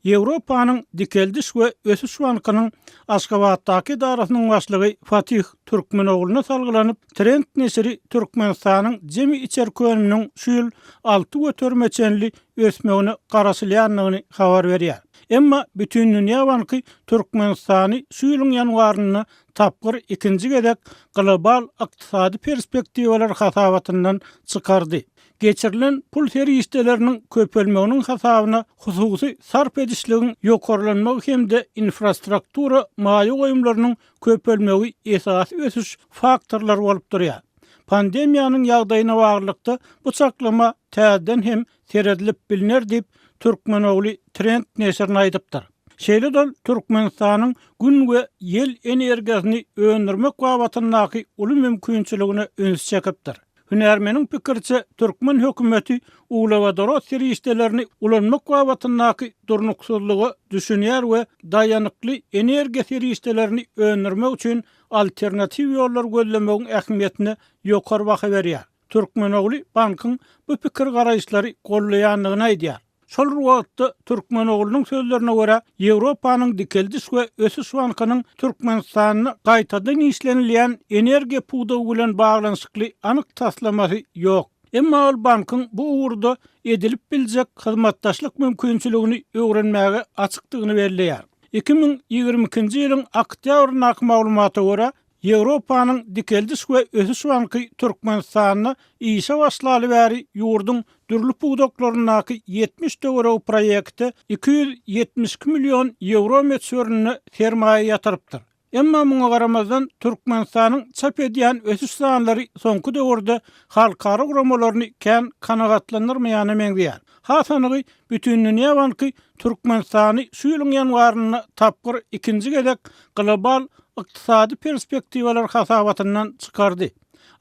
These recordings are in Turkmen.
Ýewropanyň Dikeldiş we ösüş bankynyň Aşgabatdaky edarasynyň başlygy Fatih Türkmenogluna salgylanyp, Trend neşiri Türkmenistanyň jemi içerki önüminiň şu ýyl 6 göterime çenli ösmegine garaşylýandygyny habar berýär. Emma Bütindünýä banky Türkmenistany şu ýylyň ýanwarynda tapgyr ikinji gezek global ykdysady perspektiwalar hasabatyndan çykardy. Geçirilen pul serişdeleriniň köpelmeginiň hasabyna hususy sarp edişligiň ýokarlanmagy hem-de infrastruktura maýa goýumlarynyň köpelmegi esasy ösüş faktorlary bolup durýar. Pandemiýanyň ýagdaýyna baglylykda bu çaklama täzeden hem seredilip bilner diýip, Türkmenogly Trend neşirine aýdypdyr. Şeýle-de ol Türkmenistanyň Gün we ýel energiýasyny öndürmek babatyndaky uly mümkinçiligine üns çekipdir. Hünärmeniň pikiriçe, türkmen hökümeti uglewodorod serişdelerini ulanmak babatyndaky durnuksyzlyga düşünýär we daýanykly energiýa serişdelerini öndürmek üçin alternatiw ýollar gözlemegiň ähmiýetine ýokary baha berýär. Türkmenogly bankyň bu pikir-garaýyşlary goldaýandygyny aýdýar. Şol bir wagtda, Türkmenoglunyň sözlerine görä, Ýewropanyň Dikeldiş we ösüş bankynyň Türkmenistanda gaýtadan işlenilýän energiýa pudagy bilen baglanyşykly anyk taslamasy ýok. Emma ol bankyň bu ugurda edilip biljek hyzmatdaşlyk mümkinçiligini öwrenmäge açykdygyny belleýär. 2022-nji ýylyň oktýabryndaky maglumata görä, Ýewropanyň Dikeldiş we ösüş banky Türkmenistanda işe başlaly bäri ýurduň dürli pudaklaryndaky 70 töweregi proýekte 272 million ýewro möçberinde sermaýa ýatyrypdyr. Emma muňa garamazdan, Türkmenistanyň çap edýän ösüş sanlary soňky döwürde halkara guramalaryny kän kanagatlandyrmaýana meňzeýär. Has anygy, Bütindünýä banky Türkmenistany şu ýylyň ýanwarynda tapgyr ikinji gezek global ykdysady perspektiwalar hasabatyndan çykardy.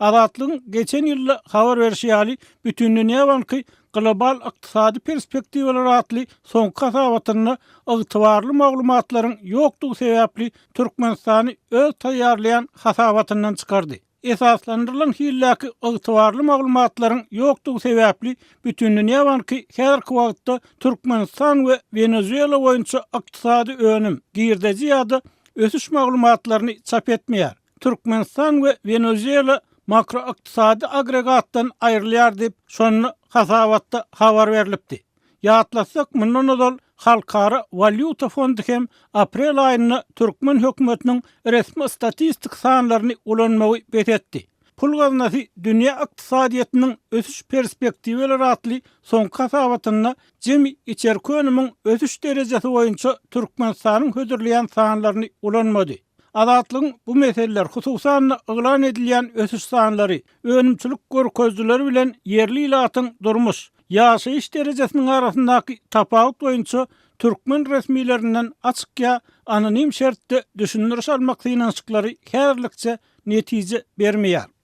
Azatlygyň geçen ýylda habar berşi ýaly, Bütindünýä banky Global ykdysady perspektiwalar atly soňky hasabatynda ygtybarly maglumatlaryň ýokdugy sebäpli Türkmenistany öz taýýarlaýan hasabatyndan çykardy. Esaslandyrylan hildäki ygtybarly maglumatlaryň ýokdugy sebäpli Bütindünýä banky häzirki wagtda Türkmenistan we Wenezuela boýunça ykdysady önüm, girdeji ýa-da ösüş maglumatlaryny çap etmeýär. Türkmenistan we Wenezuela makroykdysady agregatdan aýrylýar diýip, şonda hasabatda habar berlipdi. Ýatlatsak, mundan ozal Halkara walýuta fondy hem aprel aýynda türkmen hökümetiniň resmi statistik sanlaryny ulanmagy bes etdi. Pul gaznasy dünýä ykdysadyýetiniň ösüş perspektiwalary atly soňky hasabatynda jemi içerki önümiň ösüş derejesi boýunça Türkmenistanyň hödürleýän sanlaryny ulanmady. Azatlygyň bu meseleler, hususan-da, yglan edilýän ösüş sanlary, önümçilik görkezijileri bilen ýerli ilatyň durmuş, ýaşaýyş derejesiniň arasyndaky tapawut boýunça türkmen resmilerinden açyk ýa anonim şertde düşündiriş almak synanyşyklary häzirlikçe netije bermeýär.